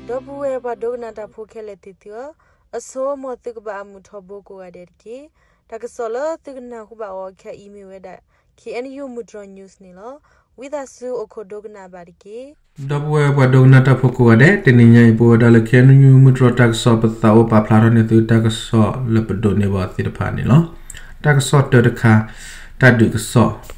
ဒီပုၢ်ဝဲၢ်ပှၤဒိကနၣ်တၢ်ဖိခဲလၢာ်သ့ၣ်သုဧၢ, အဆိ မ်သုကဘၣ်အမုာ်ထီဘိကိးဂၤဒဲးတက့ၢ်. တၢ်ကစီၣ်လၢသုကနၢ်ဟူဘၣ်အီၤခဲအံၤမ့ၢ်ဝဲဒၣ် K N U မုၢ်တြီၤ news န့ၣ်လီၤ. ဝံသးစူၤအိၣ်ခိးဒိကနၣ်ဘၣ်တက့ၢ်. ဒီပုၢ်ဝဲၢ်ပှၤဒိကနၣ်တၢ်ဖိကိးဂၤဒဲး, တနံၤညါအံၤ ပဝဲဒၣ်လၢ K N U မုၢ်တြီၤတၢ်ကစီၣ် ပသးအိၣ်ပာ်ဖျါထီၣ်န့ၢ်သုတၢ်ကစီၣ်လၢပဒိးန့ၢ်ဘၣ်သ့ၣ်တဖၣ်န့ၣ်လီၤ. တၢ်ကစီၣ်တၢတခါ, တၢ်ဒုးကစီၣ်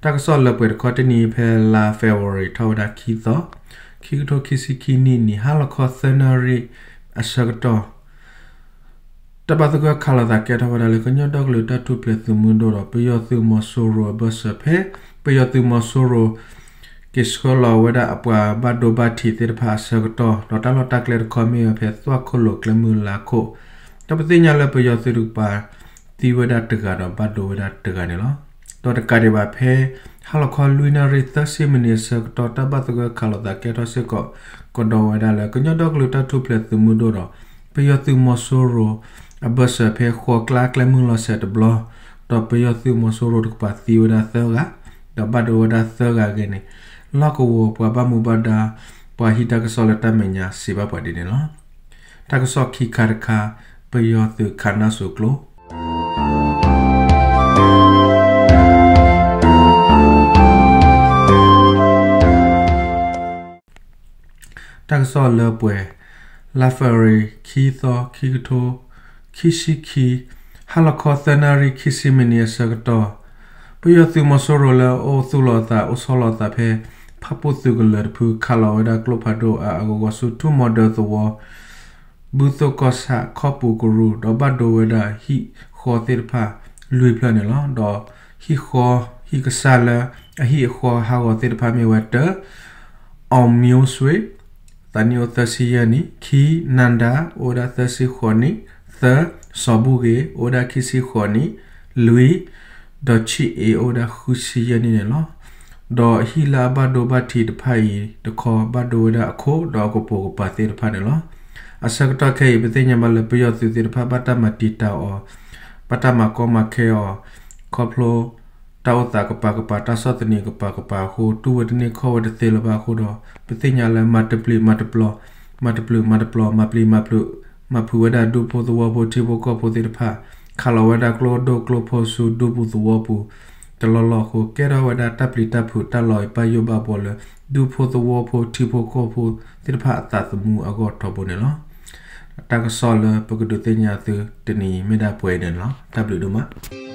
တၢ်ကစီၣ်လၢပှဲၤတခီတနံၤအံၤ ဖဲလါ February ထီၣ်ဝဲဒၣ်ခံသီ, ခံကထိခံဆံခံနံၣ်န့ၣ် ဟါလီၤခီသၢနၣ်ရံၣ်အဆၢကတီၢ် တၢ်ဘၣ်သဂၢၢ်ခးလိာ်သးကဲထီၣ်ဝဲဒၣ်လၢ ကညီဒီကလုာ်တၢ်ထူၣ်ဖျဲးသုးမုၢ်ဒိၣ်ဒီး ပယီၤသုးမီၤစိရိၤအဘၢၣ်စၢၤဖဲ ပယီၤသုးမီၤစိရိၤ က့ၤဆှၢလီၤဝဲဒၣ်အပှၤဘၣ်ဒိဘၣ်ထံးသ့ၣ်တဖၣ်အဆၢကတီၢ်, ဒီးတၢ်လီၢ်တၢ်ကျဲတခီမ့ၢ်ဝဲဖဲသွၣ်ခိၣ်လိာ်ကျဲမုၢ်လါခိၣ်, ဒီးပသ့ၣ်ညါလၢပယီၤသုးတကပၤ သံဝဲဒၣ်တဂၤဒီးဘၣ်ဒိဝဲဒၣ်တဂၤန့ၣ်လီၤ. ဒီးတကးဒံးဘၣ်ဖဲ ဟါလီၤခီလွံၢ်နၣ်ရံၣ်သၢဆံမံးနံးအဆၢကတီၢ် တၢ်ဘၣ်သဂၢၢ်ခးလိာ်သးကဲထီၣ်စ့ၢ်ကီး ကဒီးဝဲဒၣ်လၢ ကညီဒီကလုာ်တၢ်ထူၣ်ဖျဲးသုးမုၢ်ဒိၣ်ဒီး ပယီၤသုးမီၤစိရိၤ အဘၢၣ်စၢၤဖဲဃိးကျါကျဲမုၢ်လီၤစဲးတဘျီ, ဒီးပယီၤသုးမီၤစိရိၤတကပၤသံဝဲဒၣ်သၢဂၤ, ဒီးဘၣ်ဒိဝဲဒၣ်သၢဂၤအဂ့ၢ်န့ၣ် လီၢ်ကဝီၤပှၤဘၣ်မူဘၣ်ဒါ ပှၤဟံးတၢ်ကစီၣ်လၢတၢ်မဲာ်ညါစံးဘၣ်ပှၤဒ်န့ၣ်လီၤ. တၢ်ကစီၣ်ခံခါတခါ, ပယီၤသုးခးနၢ်စိၤကျိ တၢ်ကစီၣ်လၢပှဲၤ လါ February ခံသီ ခံကထိခံဆံခံ, ဟါလီၤခီသၢနၣ်ရံၣ်ခံဆံမံးနံးအဆၢကတီၢ်, ပယီၤသုးမီၤစိရိၤလၢအအိၣ်သူၣ်လီၤအသး အိၣ်ဆီလီၤအသးဖဲ ဖၣ်ပူၣ်သုးကလၢၤတဖု ခးလီၤဝဲဒၣ်ကျိဖးဒိၣ်အါအါဂီၢ်ဂီၢ်ဆူထူၣ်မီၤဒၢသဝီ ဘုသိၣ်ကီၢ်ဆၣ် ခီပူၤကရူၢ် ဒီးဘၣ်ဒိဝဲဒၣ်ဟံၣ်ဃီသ့ၣ်တဖၣ်လွံၢ်ဖျၢၣ်န့ၣ်လီၤ. ဒီးဟံၣ်ဃီ ဟံၣ်ကစၢ်လၢအဟံၣ်အဃီဟးဂီၤသ့ၣ်တဖၣ်မ့ၢ်ဝဲ တၢ, အောင်မျိုးဆွေ သးနံၣ်အိၣ်သၢဆံယဲၢ်နံၣ်, ခံ, နန္ဒာ အိၣ်ဝဲဒၣ်သၢဆံဃိးနံၣ်, သၢ, စီၤဘူၣ်ဂ့ၤ အိၣ်ဝဲဒၣ်ခံဆံဃိးနံၣ်, လွံၢ်, ဒီးဆံၣ်အ့ အိၣ်ဝဲဒၣ်ဃုဆံယဲၢ်နံၣ်န့ၣ်လီၤ. ဒီးဟံၣ်လၢအဘၣ်ဒိဘၣ်ထံးတဖၣ်အံၤတခီ ဘၣ်ဒိဝဲဒၣ်အခိၣ်ဒီးအကပိာ်ကပၤသ့ၣ်တဖၣ်န့ၣ်လီၤ. အဆၢကတီၢ်ခဲအံၤ ပသ့ၣ်ညါဘၣ်လၢပယီၤသုးသ့ၣ်တဖၣ် ဘၣ်တၢ်မၤတံာ်တာ်အီၤ, ဘၣ်တၢ်မၤကီမၤခဲအီၤ, ခီဖျိ တၢ်အိၣ်သးကပၤကပၤ တၢ်ဆီၣ်သနံးကပၤကပၤအဃိ တူၢ်ဝဲတန့ၢ်ခီၣ်ဝဲတသ့လၢၤဘၣ်အဃိဒီး ပသ့ၣ်ညါလၢမၤတပျံၤမၤတပျီၤ, မၤတပျုာ်မၤတပျီၤ မၤပျံၤမၤဖုး, မၤဖုးဝဲဒၣ်ဒူဖိသဝီဖိထံဖိကီၢ်ဖိသ့ၣ်တဖၣ်, ခးလီၤဝဲဒၣ်ကျိဒိၣ်ကျိဖိဆူဒူပူၤသဝီပူၤ တလီၢ်လီၢ်အဃိ ကဲထီၣ်ဝဲဒၣ်တၢ်ပျံၤတၢ်ဖုးတၢ်လီၤဘၣ်ယိၣ်ဘၣ်ဘှီလၢ ဒူဖိသဝီဖိထံဖိကီၢ်ဖိသ့ၣ်တဖၣ်အသးသမူအဂီၢ်ထီဘိန့ၣ်လီၤ. တၢ်ကစီၣ်လၢပကဒုးသ့ၣ်ညါသုတနံၤအံၤမ့ၢ်ဒၣ်ပှဲၤအံၤန့ၣ်လီၤ. တၢ်ဘျုးဒိၣ်မး.